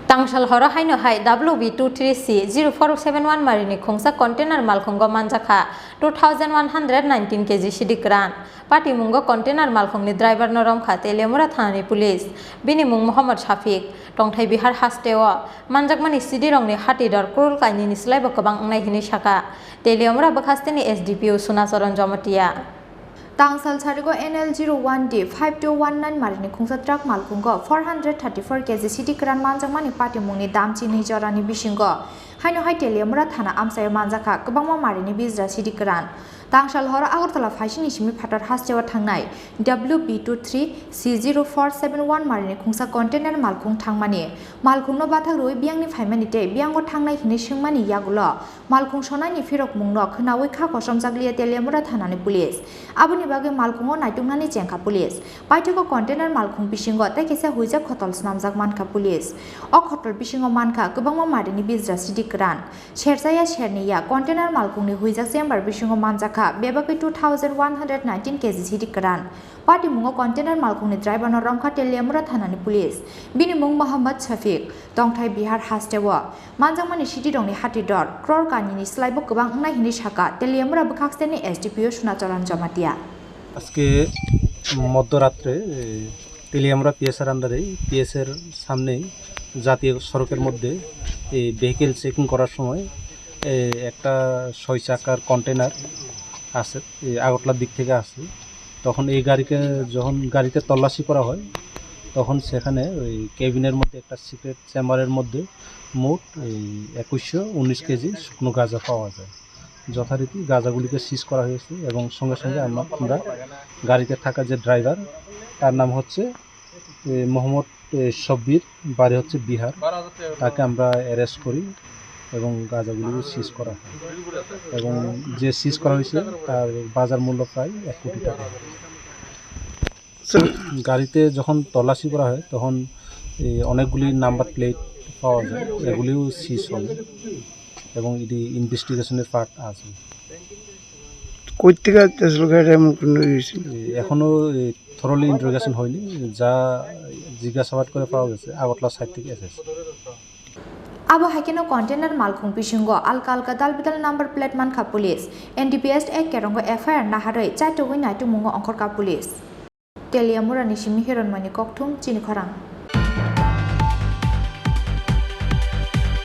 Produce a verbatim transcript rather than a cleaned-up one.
Tangsal horo haino hai W B two three C zero four seven one marini khungsa container malkhungo manjakha two thousand one hundred nineteen K G sidi kwran. Patimungo container malkhungni driver no romkha Teliamura thanani police. Bini mung Mohammad Shafiq, tongthai Bihar hasteo. Manjakmani sidirokni hati dor crore kainwini slaibo kwbang wngnai hinwi sakha. Teliamura bwkhasteni S D P O Sunacharan Jamatia. Tangsal sarigo N L zero one D five two one nine marini khungsa truck malkhungo four hundred thirty-four K G sidi kwran manjakmani patimungni damchi nwi jorani bisingo haino hai Teliamura thana amchaio manjakha kwbangma marini bijra sidi kwran. Tangsal horo Agartala phaisingni simi phatar hasteo thangnai W B two three C zero four seven one marini khungsa container malkhung thangmani. Malkhungno bathak rwui biyangni phaimani tei biyango thangnai hinwi swngmani yagulo malkhung sonaini phirokmungno khwnaui kha kochomjakliya Teliamura thanani police. Aboni bagwi malkhungo naituknani chengkha police. Paithago container malkhung bisingo tei kaisa huijak khotol snamjak mankha police. O khotol bisingo mankha kwbangma marini bijra sidi kwran. Sersa ya serni ya container malkhungni huijak chamber bisingo manjakha bebagwi two thousand one hundred nineteen K G sidi kwran. Patimungo container malkhungni driver no romkha Teliamura thanani police. Bini mung Mohammad Shafiq, tongthai Bihar hasteo. Manjakmani sidirokni hati dor crore kainwini slaibo kwbang wngnai hinwi sakha Teliamura bwkhaksteni S D P O Sunacharan Jamatia. আজকে মধ্যরাত্রে, এ, তেলিয়ামুড়া পিএসআর আন্ডারে পিএসআর সামনেই জাতীয় সড়কের মধ্যে এই vehicle checking করার সময়, এ, একটা ছয় চাকার কন্টেনার আছে, এই আগরতলার দিক থেকে আসে। তখন এই গাড়িকে, যখন গাড়িতে তল্লাশি করা হয়, তখন সেখানে ওই কেবিনের মধ্যে একটা সিক্রেট চেম্বারের মধ্যে মোট এই একুশশো উনিশ কেজি শুকনো গাঁজা পাওয়া যায়। যথারীতি গাঁজাগুলিকে সিজ করা হয়েছে এবং সঙ্গে সঙ্গে আমরা, আমরা গাড়িতে থাকা যে ড্রাইভার, তার নাম হচ্ছে, এ, মোহাম্মদ, এ, শব্বির, বাড়ি হচ্ছে বিহার। তাকে আমরা অ্যারেস্ট করি এবং গাঁজাগুলিও সিজ করা হয় এবং যে সিজ করা হয়েছে তার বাজার মূল্য প্রায় এক কোটি টাকা। গাড়িতে যখন তল্লাশি করা হয়, তখন এই অনেকগুলি নাম্বার প্লেট পাওয়া যায়, এগুলিও সিজ হবে এবং এটি ইনভেস্টিগেশনের পার্ট আছে। কই থেকে আসলে গাড়িটা এমন কোনো ইয়ে ছিল? এ, এখনো, এ, থরোলি ইন্টারোগেশন হয়নি, যা জিজ্ঞাসাবাদ করে পাওয়া গেছে আগরতলা সাইড থেকে এসেছে। Abo hai kheno container malkhung bisingo alka alka dal bidal number plate mankha police. N D P S Act kerongo F I R naharwi chaitugwi naitukmungo ongkhorkha police. Teliamurani simi Hironmoni Kokthung, chini khorang.